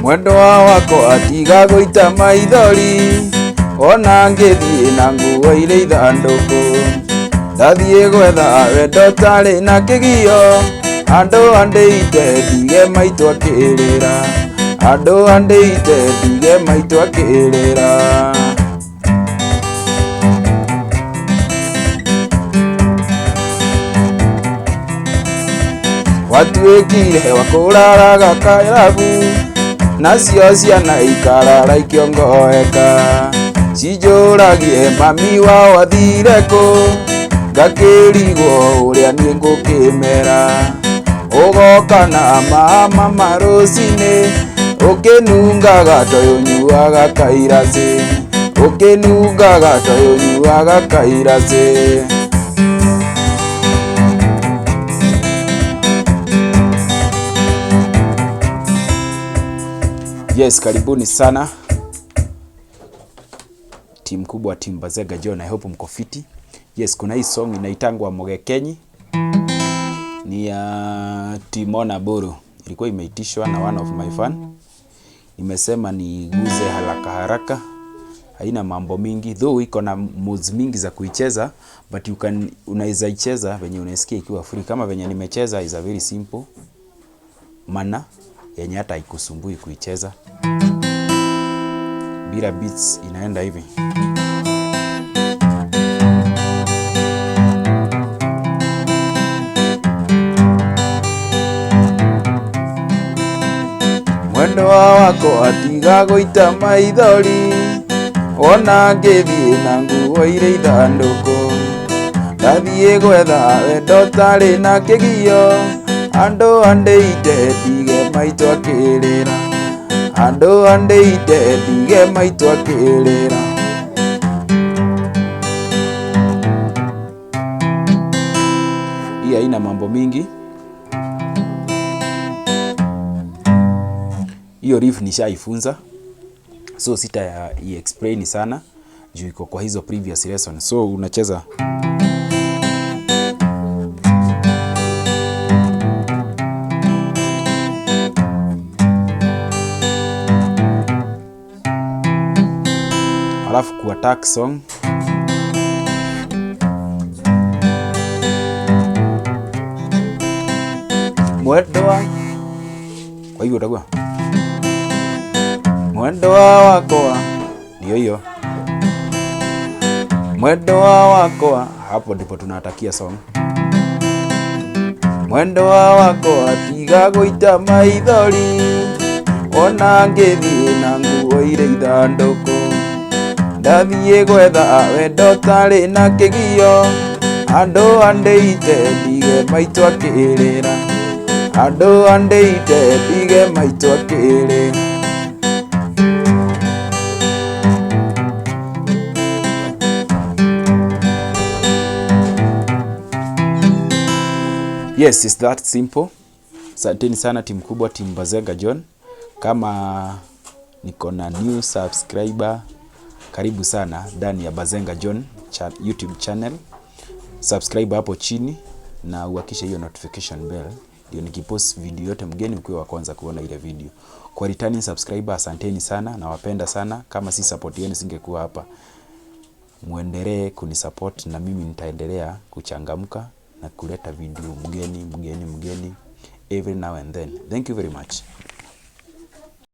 Mwendwa wakwa tiga gũita maithori, ona ngĩthiĩ na nguo irĩ ithandũkũ. Ndathiĩ gwetha wendo ũtarĩ na kĩgio, andũ andĩite ndige maitũ akĩrĩra, andũ andĩite ndige maitũ akĩrĩra. Watuĩkire wa kũraraga karabu, nacio ciana ikarara ikĩongoeka, cinjũragie mami wao athire kũ, ngakĩrigwo ũrĩa niĩ ngũkĩmera. Ũgoka na mama rũcinĩ, ũkĩnungaga toyũnyuaga kairacĩ, ũkĩnungaga toyũnyuaga kairacĩ. Yes, karibuni sana timu kubwa, timu Bazega John. I hope mko fiti. Yes, kuna hii song inaitangwa Mugekenyi, ni ya Timona Buru, ilikuwa imeitishwa na one of my fan. Nimesema niguze haraka haraka, haina mambo mingi though iko na modes mingi za kuicheza, but you can, unaweza icheza venye unaisikia ikiwa free, kama venye nimecheza is a very simple mana yenye hata haikusumbui kuicheza bila beats, inaenda hivi. Mwendwa wakwa tiga gũita maithori, ona ngĩthiĩ na nguo irĩ ithandũkũ. Ndathiĩ gwetha wendo ũtarĩ na kĩgio, andũ andĩite ndige maitũ akĩrĩra, andũ andĩite ndige maitũ akĩrĩra. Hii haina mambo mingi. Hiyo riff nishaifunza, so sita explain sana juu iko kwa hizo previous lesson. So unacheza alafu ku attack song mwendwa, kwa hivyo utakuwa mwendwa wakwa, ndio hiyo mwendwa wakwa. Hapo ndipo tunatakia song mwendwa wakwa tiga gũita maithori, ona ngĩthiĩ na nguo irĩ ithandũkũ. Ndathiĩ gwetha wendo ũtarĩ na kĩgio, andũ andĩite ndige maitũ akĩrĩra, andũ andĩite ndige maitũ akĩrĩra. Yes, it's that simple. Asanteni sana timu kubwa, timu Bazega John. Kama niko na new subscriber, karibu sana ndani ya Bazenga John YouTube channel. Subscribe hapo chini na uhakishe hiyo notification bell, ndio nikipost video yote mgeni ukiwa wa kwanza kuona ile video. Kwa returning subscriber, asanteni sana, nawapenda sana. Kama si support yenu singekuwa hapa. Muendelee kunisupport na mimi nitaendelea kuchangamka na kuleta video mgeni mgeni mgeni every now and then. Thank you very much.